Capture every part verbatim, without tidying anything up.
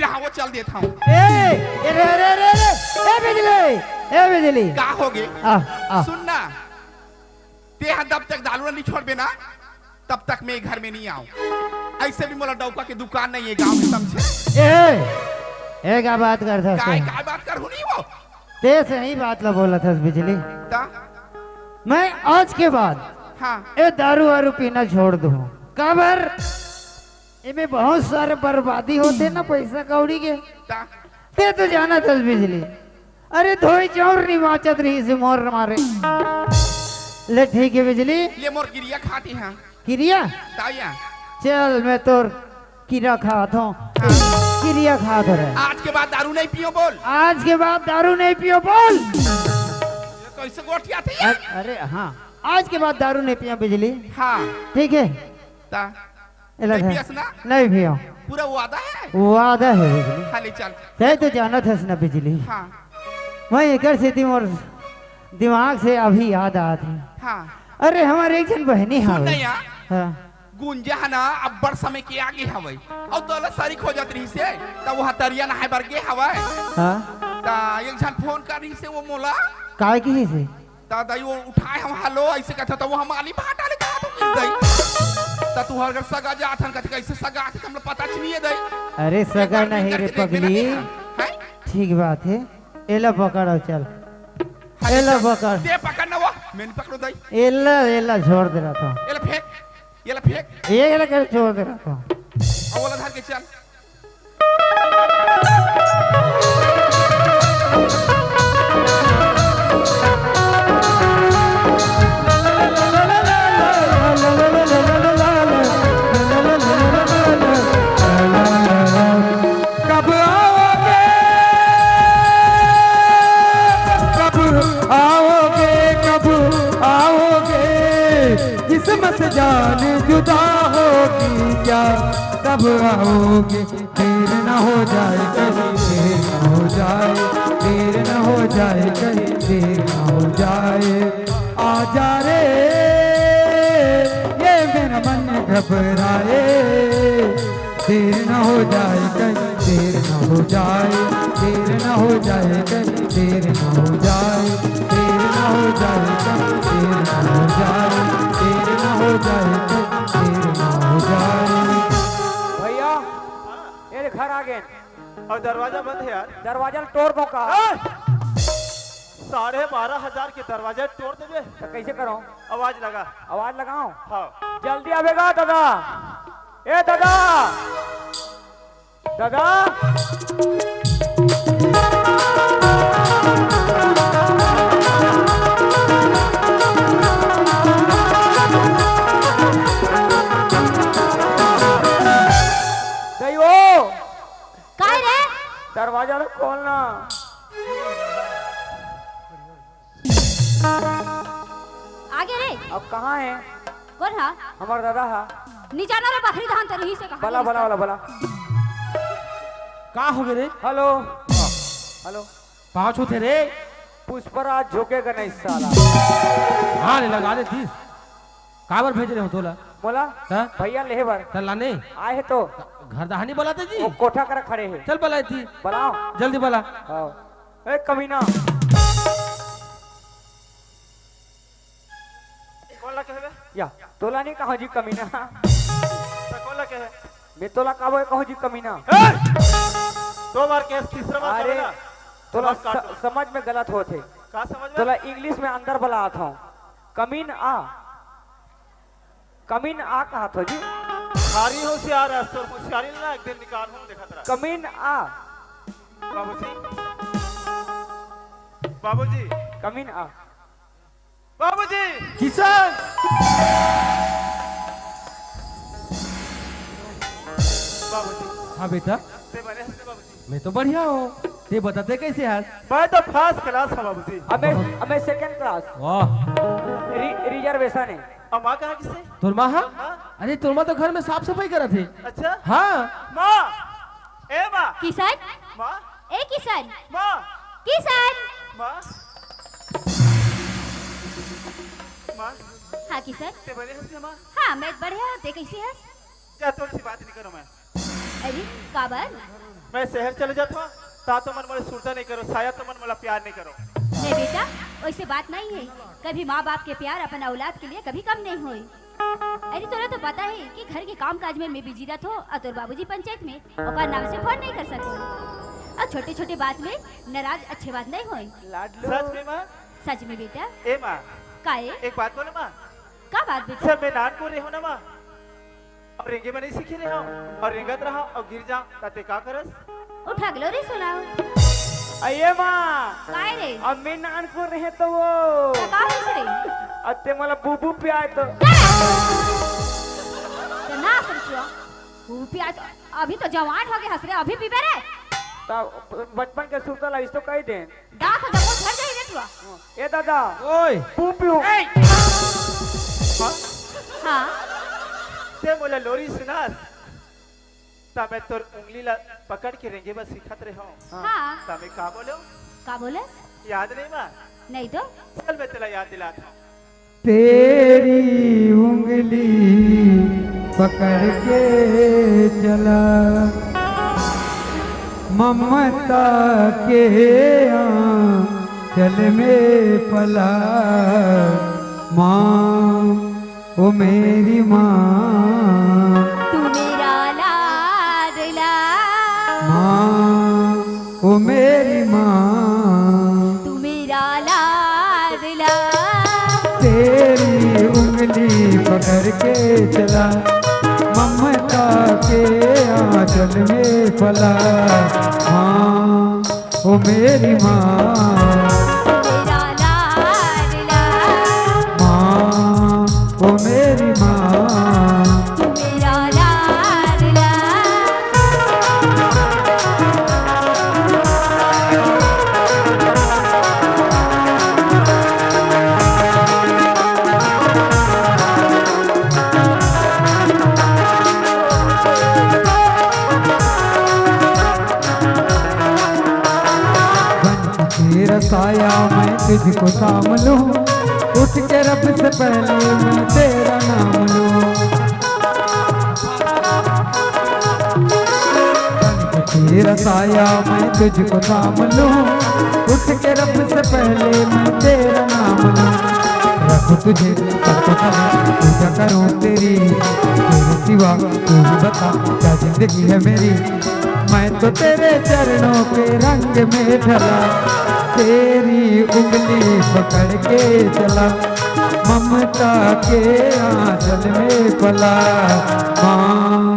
हाँ, वो चल देत हूँ। ए, ए, रे, रे, रे, रे, ए बिजली, ए बिजली। का होगे? आ, आ। सुन ना, तें ह जब तक दारू ल नइ छोड़बे ना, तब तक मैं घर में नइ आंव। अइसे भी मोला डौका के दुकान नइ हे गांव में, समझे? ए, ए, का बात करथस काय, तैं? काय बात करहूं नहीं वो? तें सही बात ल बोलत हस बिजली। ता? मैं आज के बाद हाँ। ए दारू वारू पीना छोड़ दूं। काबर? एमे बहुत सारे बर्बादी होथे ना, पैसा कौड़ी के। ता? तें तो जानत हस बिजली। अरे धोई चाउर नइ बांचत रहिस हे मोर मारे। ले ठीक हे बिजली। ले मोर किरिया खात हस। किरिया? ताया। चल मैं तोर किरा खात हूँ। हाँ। किरिया खात हूँ रे। आज के बाद दारू नहीं पियो बोल। आज के बाद दारू नहीं पियो बोल। ये कैसे गोठियाथे यार? अरे हाँ, आज के बाद दारू नहीं पियो बिजली। हाँ। ठीक हे? ता? एला नहीं धर। पियस ना? नहीं पियो। पूरा वादा हे? वादा हे बिजली। हाँ, ले चल। तैं तो जानत हस ना बिजली। हाँ। मैं एकर सेती मोर दिमाग से अभी याद आत हे। हाँ। अरे, हमर एक झन बहिनी सुन हवे। ना यार। हाँ। गुंजा ह ना अब्बड़ समय के आगे हवय। अउ तोला सरी खोजत रहिस हे, त वो ह तरिया नहाय बर गे हवय। हाँ। त एक झन फोन कर रहिस हे वो मोला। काय किहिस हे? त दई वो उठाय हंव, "हेलो," अइसे कथे, त वो ह माली भाटा ले कहा तो किहिस दई। त तुंहर घर सगा जात हन, कथे, "कइसे सगा आथे, हमला पता च नइ हे दई।" अरे, सगा नहीं रे पगली। हैं? ठीक बात हे। एला पकड़ अउ चल। हाँ, एला चल। पकड़। तें पकड़ ना वो, मैं नइ पकड़ों दई। एला, एला छोड़ दे रहा था। एला फेंक, एला फेंक। एला कर छोड़ दे रहा था। अउ ओला धर के चल। कब आओगे, कब आओगे, कब आओगे? किस्मत जाने जुदा होगी क्या? कब आओगे? देर न हो जाए कहीं, देर न हो जाए, देर न हो जाए कहीं, देर न हो जाए। आ जा रे, ये मेरा मन घबराए। देर न हो जाए कहीं, देर न हो जाए, देर न हो जाए कहीं, देर न हो जाए, देर न हो जाए कहीं, देर न हो जाए, देर न हो जाए कहीं, देर न हो जाए। भैया, ये घर आ गए। अउ दरवाजा बंद हे यार। दरवाजा ल तोड़ दो का? ए! साढ़े बारह हजार के दरवाजा तोड़ देबे। त कइसे करो? आवाज लगा। आवाज लगाओ। हाँ। जल्दी आबे गा दादा। ए दादा। दादा। दई वो। काय रे? दरवाजा ल खोलना। आगे रे। अब कहाँ हे? कोन हा? हमर दादा हा। नी जाना रे, बखरी धान तो नहीं से कहाँ बला, गिरिस बला, ता? बला, बला। का होगे रे? हेलो। हेलो। पाँव छूथे रे। पुष्पराज झुकेगा नहीं साला। हाँ रे, लगा दे तीस। काबर भेजे रहेंव तोला? मोला? हाँ? भैया लेहे बर। त लाने? आए हे तो। घर दहानी बलाते जी? वो कोठा करा खड़े हे। चल बलाए ती। बलाओ। जल्दी बला। हाँ। ए कमीना। कोन ला कहे बे? या, तोला नहीं कहो जी कमीना। त कोन ला कहे? मैं तोला काबर कहूँ जी कमीना? ए! दो बार कहे, तीसरा बार अरे, कहे ना। तोला बस काट स-, दो। समझ में गलत होत हे। का समझ में? तोला English में अंदर बलात हूँ। कमीन आ। कमीन आ कहत हूँ जी। भारी होशियार हे, तोर होशियारी ला एक दिन निकालहूँ, देखत रह। कमीन आ। बाबूजी। बाबूजी। कमीन आ। बाबूजी। किशन। बाबूजी। हाँ बेटा। ते बने हस बाबूजी। मैं तो बढ़िया हूँ। ते बता, ते कैसे हस? मैं तो first class हूँ बाबूजी। अबे, अबे second class। वाह। रि-, reservation हे। अउ माँ कहाँ गिस हे? तोर माँ हा? हाँ? अरे तोर माँ तो घर में साफ सफाई करत हे। अच्छा? हाँ। माँ। ए माँ। किशन? माँ। ए किशन। माँ। किशन। माँ। माँ। हाँ किशन। ते बने हस ना माँ? हाँ, मैं बढ़िया हूँ, ते कैसे हस? जा, तोर से बात नहीं करो मैं। अरे, काबर? मैं शहर चले जात हूँ, ता तो मन मोला सुरता नहीं करो, शायद तो मन मोला प्यार नहीं करो। नहीं बेटा, वैसे बात नहीं है। कभी माँ बाप के प्यार अपन औलाद के लिए कभी कम नहीं होए। अरे तोला तो पता है कि घर के काम काज में मैं बिजी रहत हूँ और तोर बाबूजी पंचायत में, ओकर नाम से फोन नहीं कर सको। और छोटे छोटे बात में नाराज अच्छे बात नहीं होए। लाडलू। सच में माँ? सच में बेटा। ए माँ। का ए? एक बात बोलो माँ। का बात बेटा? सर मैं नानकुन रहे हूँ ना माँ, अउ रेंगे बर नइ सीखे रहे हंव, अउ रेंगत रहा अउ गिर जा, त तें का करस? उठा के लोरी सुनाव। अये माँ। काय रे? अब मैं नानकुन रहे त वो। त का होइस रे? अब तें मोला बूबू पियाय त। त ना समझो। बूबू पियाय त अभी तो जवान हो गे हस रे, अभी पीबे रे। त बचपन के सुरता ला इस तो कहि देन। दांत ह जम्मो झड़ जाही रे तुआ। ए दादा। ओए। पू पीऊ। ए! हाँ? हाँ। तें मोला लोरी सुनास, त मैं तोर उंगली ला पकड़ के रेंगे बर सिखत रहे हंव। हाँ। त मैं का बोलेंव? का बोले? याद नहीं माँ? नहीं तो। चल मैं तेला याद दिलात हंव। तेरी उंगली पकड़ के चला, ममता के आंचल में पला। माँ, ओ मेरी माँ। तू मेरा लाडला। माँ, ओ मेरी माँ। तू मेरा लाडला। तेरी उंगली पकड़ के चला, ममता के आंचल में पला। माँ, ओ मेरी माँ। तू मेरा लाडला। माँ, ओ मेरी माँ। तू मेरा लाडला। बन के तेरा साया मैं तुझको थाम लूं, उठ के रब से पहले मैं तेरा नाम लूं। बन के तेरा साया मैं तुझको थाम लूं, उठ के रब से पहले मैं तेरा नाम लूं। रखूं तुझे सबको सलाम, पूजा करूं तेरी, तेरे सिवा तू ही बता क्या जिंदगी है मेरी। मैं तो तेरे चरणों के रंग में ढला, तेरी उंगली पकड़ के चला, ममता के आंचल में पला। माँ,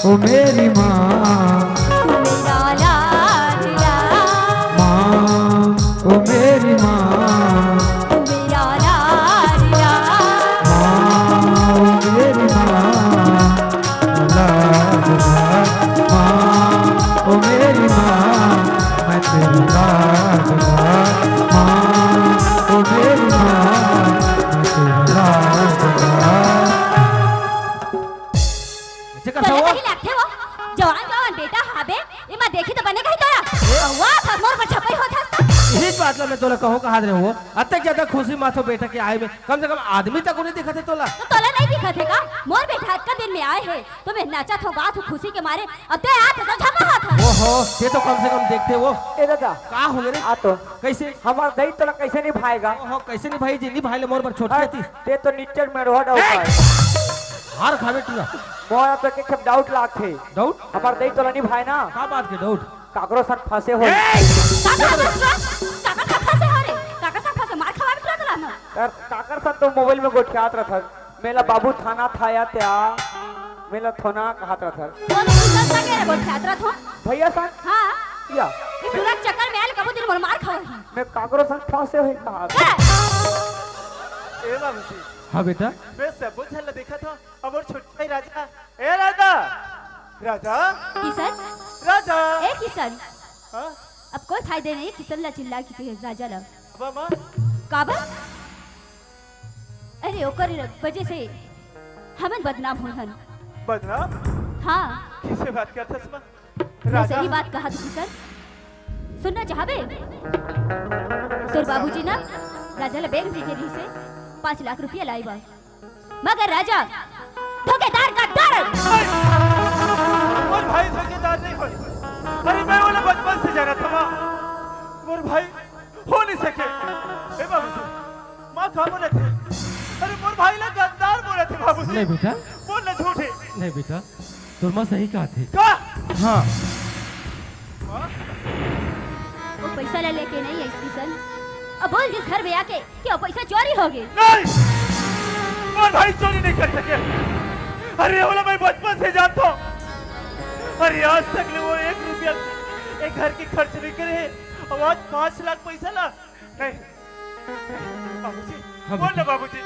ओ मेरी माँ। तू मेरा लाडला। माँ, ओ मेरी माँ। तू मेरा लाडला। माँ, ओ मेरी माँ। लाडला, माँ, ओ मेरी माँ, मैं तेरा लाडला, माँ, ओ मेरी माँ, मैं तेरा लाडला। ऐसे करता तोला हो? सही लगथे वो, जवान जवान बेटा हाबे, एमा देखी तो बने कही तोला। ए? वाह, था मोर पर झपई होत हस। यही बात ला मैं तोला कहूँ कहा रहे हो, अतक ज्यादा खुशी माथो बेटा के आए में, कम से कम आदमी तक नहीं दिखत हे तोला। तो तोला नहीं दिखत हे का? मोर बेटा अतका दिन में आए हे, तो मैं नाचत हो, गात हो खुशी के मारे, अब ते आत हो तो झपा होत हस। ओहो, ते तो कम से कम देखते वो। ए दादा। का हो गे रे? आ तो। कैसे? हमार दई तोला कैसे निभाएगा? ओहो, कैसे निभाई जी? निभाई ले मोर बर छोटकी हर आती। ते तो निच्चर में रोहा डाउट ए! है। हार खावे टूरा। मोर पे के खेप डाउट लागथे। डाउट? हमार दई तोला निभाए ना। का बात के डाउट? काकरो संग फंसे हो। ए! का बात है? काकर संग फंसे हो रे? काकर संग फंसे? मार खवावे टूरा तोला ना। यार, काकर संग तो मोबाइल में गोठियात रथस। मेला बाबू थाना था या त्या, मेला थोना कहात रथस। तो तू किसन संग रे गोठियात रथो? भैया संग? हाँ। या। ये टूरा चक्कर में आयल कबू दिन मोर मार खावही। मैं काकरो संग फंसे होई कहा। का? ए बाबूजी। हाँ बेटा। मैं सब झन ला देखत हो, अब मोर छोटका राजा। ए राजा। राजा। किसन। राजा। ए किसन। हाँ? अब कोई फायदा नहीं किसन ला चिल्ला के राजा ला। बाबा। काबर? अरे, ओकर वजह से हमन बदनाम होए हन। बदनाम? हाँ। किसे बात करथस माँ? मैं राजा। सही बात कहा तू सर। सुनना चाहबे? तोर बाबूजी ना राजा ला बैंक भेजे रहिसे, पाँच लाख रुपया लाई बा। मगर राजा धोखेदार का डर। मोर भाई धोखेदार नहीं होय। अरे नहीं बेटा। बोल ना, झूठ हे। नहीं बेटा, तोर माँ सही कहा थे। का? हाँ। माँ? वो पैसा ला लेके नहीं आइस किसन। अब बोल दिस घर में आके कि वो पैसा चोरी हो गे। नहीं, मोर भाई चोरी नहीं कर सके। अरे, ओला मैं बचपन से जानता हूँ। अरे, आज तक ले वो एक रुपया एक घर के खर्च नहीं करे हे। अब आज पाँच लाख पैसा ला, नहीं। बाबूजी, हाँ बोल ना बेटा। बाबूजी,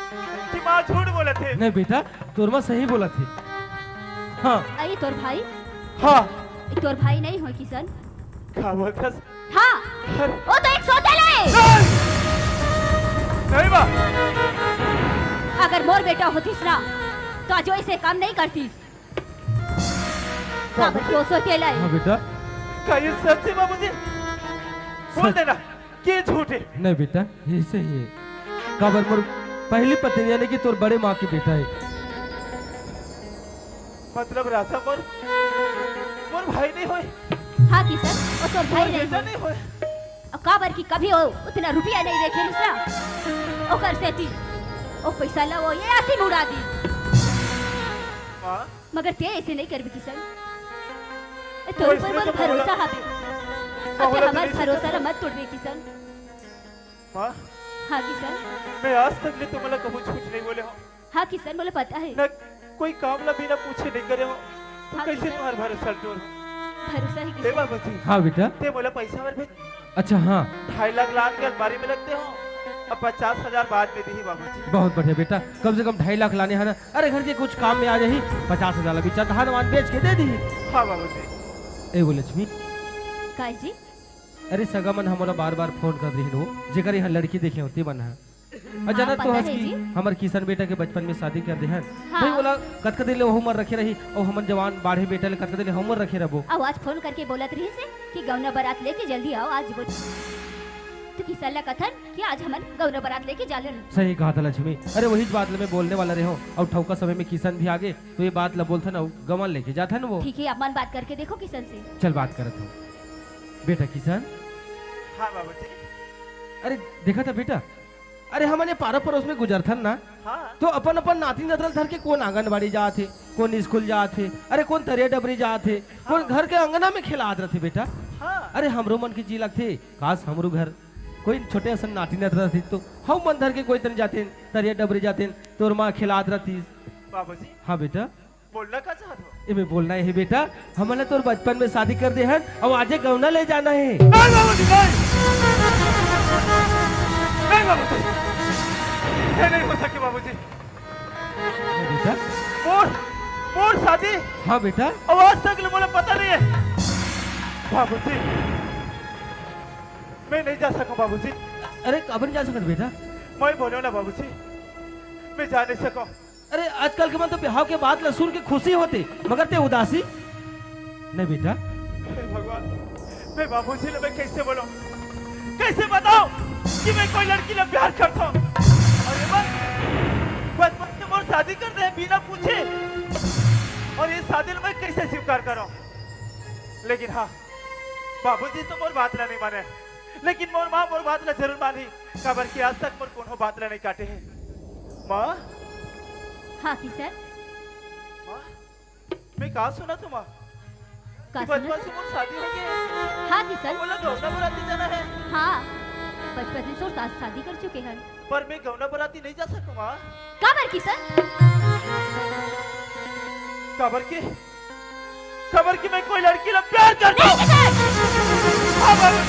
कि माँ झूठ बोलत हे। नहीं बेटा, तोर माँ सही बोलत हे। हाँ। अरे तोर भाई? हाँ। ये तोर भाई नहीं होय किसन। का बोलथस? हाँ। अरे। वो तो एक सौतेला हे। नहीं। नहीं माँ। अगर मोर बेटा होतिस ना, तो आज ऐसे काम नहीं करतिस। काबर कि वो सौतेला हे। हाँ बेटा। का ये सच हे बाबूजी? बोल सच। देना। के झूठ हे? नहीं बेटा, ये सही हे। काबर मोर पहली पत्नी यानी कि तोर बड़े माँ के बेटा हे। मतलब राजा मोर, मोर भाई नहीं होय? हाँ किसन, वो तोर भाई मोर नहीं बेटा होय। नहीं होय? अब काबर कि कभी वो उतना रुपया नहीं देखे रिहिस ना, ओकर सेती वो पैसा ला वो ये आसी में उड़ा दी। माँ, मगर ते ऐसे नहीं करबे किसन। ए, तोर ऊपर मोर भरोसा हवे। अब ते हमर भरोसा ला मत तोड़बे किसन। माँ, हाँ किसन। मैं आज तक ले तुमला कभू झूठ नहीं बोले हों। हाँ किसन, मोला पता हे। न कोई काम ला बिना पूछे नहीं करे हों। तो हाँ कैसे किसन। तुम्हार भरोसा तोड़? भरोसा हे किसन। बाबूजी। हाँ बेटा। ते मोला पैसा बर भेज। अच्छा, हाँ। ढाई लाख लान के अलमारी में रख दे हों, अब पचास हजार बाद में दिही बाबूजी। बहुत बढ़िया बेटा, कम से कम ढाई लाख लाने हे ना। अरे घर के कुछ काम में आ जाही, पचास हजार अभी चंद धान वान बेच के दे दिही। हाँ बाबूजी। ए वो लक्ष्मी। काय जी? अरे सगा मन हमला बार-बार फोन कर रही हो, जेकर यहाँ लड़की देखे होती मन है। अउ हाँ, जानत तो पता हस है कि जी। हमर किशन बेटा के बचपन में शादी कर दे हन। हाँ। भाई बोला कतका दिन ले ओहू मन रखे रही, अउ हमन जवान बाढ़े बेटा ले कतका दिन ले हमन रखे रहबो। अउ आज फोन करके बोलत रहिस हे कि गौना बारात लेके जल्दी आओ, आज वो तो किशन ला कथन कि आज हमन गौना बारात लेके जालन। सही कहा था लक्ष्मी। अरे वही बात ला मैं बोलने वाला रहे हूँ, अउ ठौका समय में किशन भी आगे, तो ये बात ला बोलथन अउ गवन लेके जाथन वो। ठीक है, आप मन बात करके देखो किशन से। चल बात करत हूँ। बेटा किशन। हाँ बाबूजी। अरे देखा था बेटा, अरे हमन ये पारा पड़ोस में गुजरथन ना, हाँ। तो अपन अपन नाती नतरा धर के कोन आंगनबाड़ी जात हे, कोन स्कूल जात हे, अरे कोन तरिया डबरी जात हे, कोन हाँ। घर के अंगना में खेलात रथे बेटा। हाँ। अरे हमरो मन के जी लगथे, काश हमरो घर कोई छोटे असन नाती नतरा रथे तो हम मन धर के कोई तन जातेन, तरिया डबरी जातेन, तोर माँ खेलात रथिस। बाबूजी। हाँ बेटा। बोलना का चाहत हो? एमे बोलना हे बेटा, हमन ला तोर बचपन में शादी कर दे हन, अउ आजे गौना ले जाना हे। नहीं बाबूजी, नहीं। नहीं बाबूजी, ये नहीं हो सके बाबूजी। बेटा। मोर, मोर शादी। हाँ बेटा। अउ आज तक ले मोला पता नहीं हे बाबूजी। मैं नहीं जा सकूं बाबूजी। अरे काबर नहीं जा सकत बेटा? मैं बोलो ना बाबूजी, मैं जा नहीं सकूं। अरे आजकल के मन तो बिहाव के बात ला सुन के खुशी होते, मगर ते उदासी। नहीं बेटा। हे भगवान, मैं बाबूजी ले मैं कैसे बोलूं, कैसे बताओं कि मैं कोई लड़की ले प्यार करता हूं? अरे बस, बचपन से मोर शादी कर दे बिना पूछे, अउ ये शादी ले मैं कैसे स्वीकार करूं? लेकिन हाँ, बाबूजी तो मोर बात ला नहीं माने, लेकिन मोर माँ मोर बात ला जरूर मानही, काबर कि आज तक मोर कोनो बात ला नहीं काटे हे। माँ? हाँ किशन। माँ, मैं का सुनत हूँ माँ? का कि बचपन से मोर शादी हो गई हे। हाँ किशन। मोला गौना बराती जाना हे। हाँ, बचपन से तोर सास शादी कर चुके हन। पर मैं गौना बराती नहीं जा सकूँ माँ। काबर किशन? काबर के, काबर कि मैं कोई लड़की ला प्यार करता हूँ। नहीं किशन। हाँ, बाबू।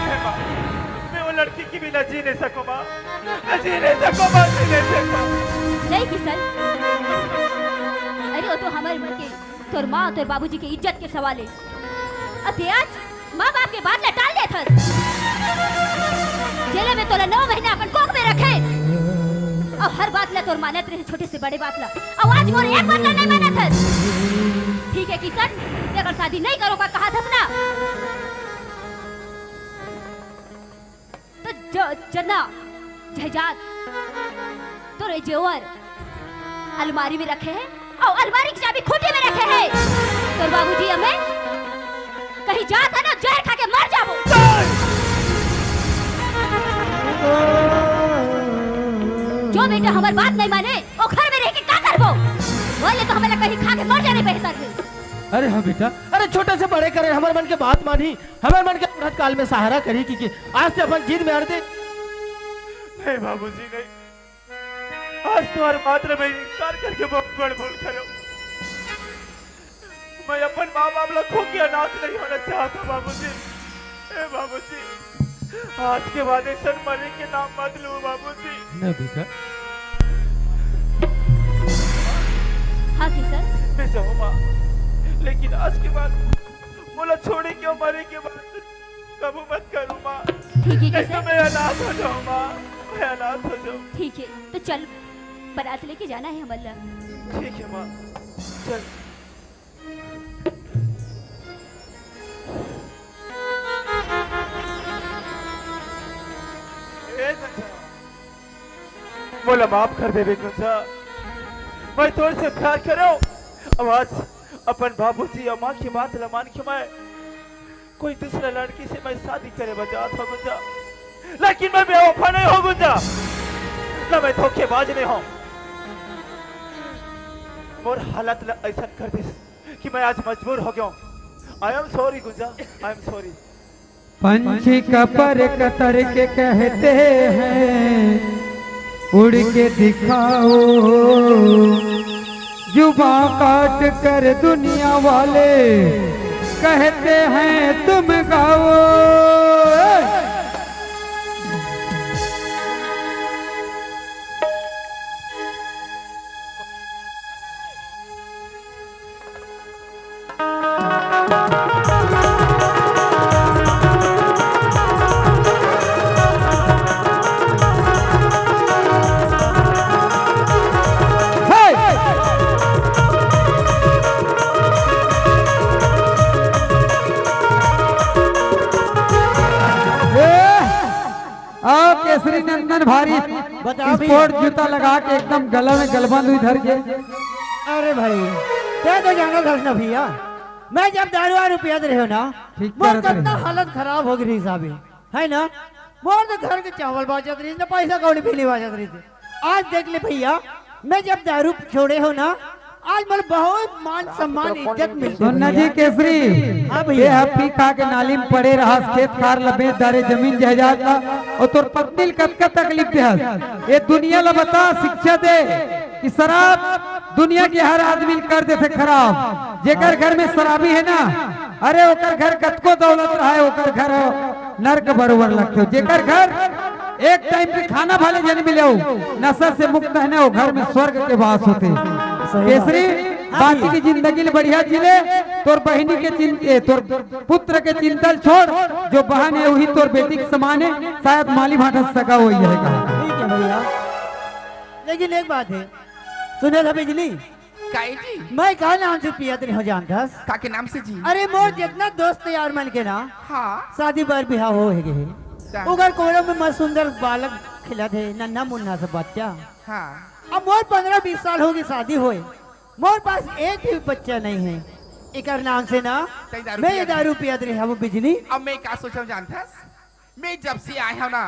हे माँ, मैं वो लड़की के बिना जी नहीं सकूँ माँ। मैं जी नहीं सकूँ माँ, जी नहीं सकूँ। नहीं किशन। अरे वो तो हमर मन के, तोर माँ, तोर बाबूजी के इज्जत के सवाल हे। अउ ते आज माँ बाप के बात ला टाल देथस। जेला मैं तोला नौ महीना अपन कोख में रखे, अउ हर बात ला तोर मानत रहे, छोटे से बड़े बात ला, अउ आज मोर एक बात ला नहीं मानत हस। ठीक हे किशन, ते अगर शादी नहीं करो का कहा थस ना, तो ज-, जना, जायदाद, तोर ये जेवर अलमारी में रखे हे, अउ अलमारी की चाबी खूंटी में रखे हे। तोर बाबूजी हमें कहीं जात हे ना, जहर खा के मर जाबो। जो बेटा हमर बात नहीं माने, वो घर में रह के वो ले तो हमला कहीं खा के मर जाने बेहतर हे। अरे हाँ बेटा, अरे छोटे से बड़े करे, हमर मन के बात मानही, हमर मन के बुढ़त काल में सहारा करही कि, कि आज ते अपन जिद में अड़ दे। नहीं बाबूजी, नहीं। आज तुम्हारे मात्र में इनकार करके बहुत बड़ भूल करो। मैं अपन माँ बाप ला खो के अनाथ नहीं होना चाहता बाबूजी। ए बाबूजी, आज के बाद ऐसा मरे के नाम मत लो बाबूजी। न बेटा। हाँ किशन। मैं जाऊँ माँ, लेकिन आज के बाद मोला छोड़े के मरे के बात कबू मत करो माँ। ठीक है नहीं तो किशन। मैं अनाथ हो जाऊँ माँ, मैं अनाथ हो जाऊँ। ठीक है, तो चल, बारात लेके जाना है हमला। ठीक है माँ, चल। ए गुंजा, मोला माफ कर देबे गुंजा, मैं तोर से प्यार करो। अब आज अपन बाबूजी अउ माँ की बात ला मान के मैं कोई दूसरा लड़की से मैं शादी करे बर जात हूँ गुंजा, लेकिन मैं बेवफा नहीं हूँ गुंजा, ना मैं धोखेबाज नहीं हूँ। मोर हालत ला ऐसा कर दिस कि मैं आज मजबूर हो गया हूँ। I am sorry Gunja, I am sorry। पंछी का पर कतर के कहते हैं, उड़ के दिखाओ। जुबां काट कर दुनिया वाले कहते हैं तुम गाओ। आओ केसरी नंदन भारी बता भैया। स्पोर्ट जूता लगा के एकदम गला में गलबंद हुई धर के। अरे भाई, तैं तो जानत हस ना भैया, मैं जब दारू वारू पियत रहे हो ना, ठीक मोर करत रहे। कितना हालत खराब हो गई साहब, है ना? मोर तो घर के चावल बाचत रही, ना पैसा कौड़ी भी नहीं बाचत रही थी। आज देख ले भैया, मैं जब दारू छोड़े हो ना, आज मोला बहुत मान सम्मान इज्जत मिलथे सोना जी भैया। केसरी, हाँ भैया। ये ह पी खा के नाली में पड़े रहस, खेत खार ला बेच डारे, जमीन जायदाद ला, अउ तोर पत्नी ल कतका तकलीफ देहस। ये दुनिया ला बता, शिक्षा दे कि शराब दुनिया के हर आदमी ल कर देथे खराब। जेकर घर में शराबी है ना, अरे ओकर घर कतको दौलत रहे, ओकर घर नरक बरोबर लगथे। जेकर घर एक टाइम के खाना भले झन मिले हो, नशा से मुक्त है ना, वो घर में स्वर्ग के वास होथे। सही बात। केसरी, हाँ बाकी भैया। की जिंदगी ले बढ़िया जी ले, तोर बहिनी के चिं-, ए, तोर पुत्र के चिंता ल छोड़, जो बहन है वही तोर बेटी के समान है, शायद माली भाटा से सगा होई है कहा। ठीक है भैया, लेकिन एक बात है, सुने था बिजली, काहे जी? मैं का नाम से पियत रहे हो जानथस? का के नाम से जी? अरे मोर जितना दोस्त यार मन के ना, हाँ। शादी बर बिहाव हो गे हे। का? ओकर कोरा में मस्त सुंदर बालक खेलत हे, नन्हा मुन्ना से बच्चा। हाँ। अब मोर पन्द्रह बीस साल हो गए शादी होए, मोर पास एक भी बच्चा नहीं है। एकर नाम से ना तैं दारू मैं पियत दारू पियत रहे हूँ बिजली। अब मैं का सोचम जानथस? मैं जब से आए हव ना,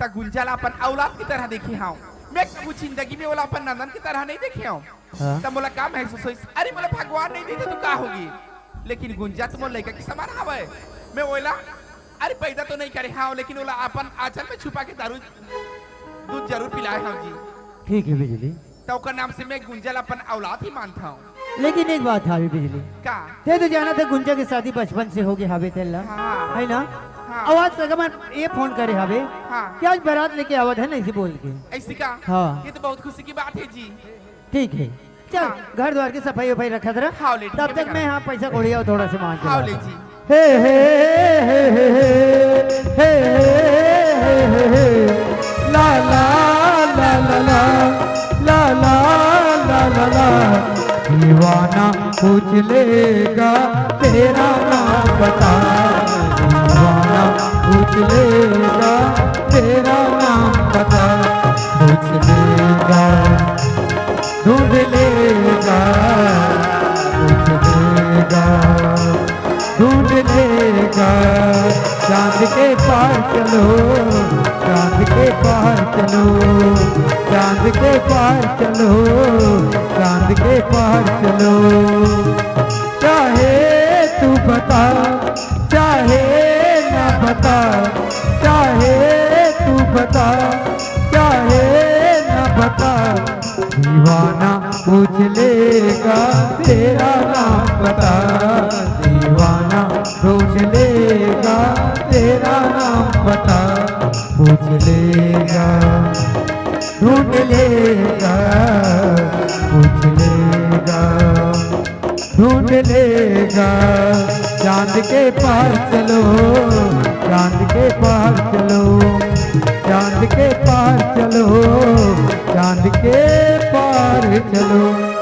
त गुंजा ला अपन औलाद की तरह देखे हव। मैं कभू जिंदगी में ओला अपन नंदन की तरह नहीं देखे हव। हाँ। त मोला का महसूस होइस? अरे मोला भगवान नहीं देते तो का होगी, लेकिन गुंजा तो मोर लइका के समान हवय। मैं ओला, अरे पैदा तो नहीं करे हव, लेकिन ओला अपन आंचल में छुपा के दारू दूध जरूर पिलाए हव जी। ठीक है बिजली। त ओकर नाम से मैं गुंजा ला अपन औलाद ही मानत हव। लेकिन एक बात हावे बिजली। का? तैं तो जानत हे गुंजा के शादी बचपन से हो गए हावे तेला। हाँ। है ना? हाँ। अउ आज सगा मन ये फोन करे हावे हाँ। कि आज बारात लेके आवत है ना, ऐसे बोल के। ऐसी का? हाँ। ये तो बहुत खुशी की बात है जी। ठीक है, चल हाँ। घर द्वार की सफाई वफाई रखत रह। हाँ, ले, ठीक तब है तक बेटा। मैं यहाँ पैसा कौड़ी अउ थोड़ा से मांग के हाँ, लाता ले हूँ। जी। हे, हे, हे, हे, हे, हे, हे, हे, हे, हे, ला, ला, ला, ला, ला, ला, ला, ला, ला, ला। दीवाना पूछ लेगा तेरा नाम बता, दीवाना पूछ लेगा तेरा नाम बता, पूछ लेगा, ढूंढ लेगा, पूछ लेगा, ढूंढ लेगा। चांद के पार चलो, चांद के पार चलो, चांद के पार चलो, चांद के पार चलो। चाहे तू बता, चाहे ना बता, चाहे तू बता, चाहे ना बता, दीवाना पूछ लेगा तेरा नाम बता। दीवाना पूछ लेगा तेरा नाम बता। पूछ लेगा, ढूंढ लेगा, पूछ लेगा, ढूंढ लेगा। चांद के पार चलो, चांद के पार चलो, चांद के पार चलो, चांद के पार चलो।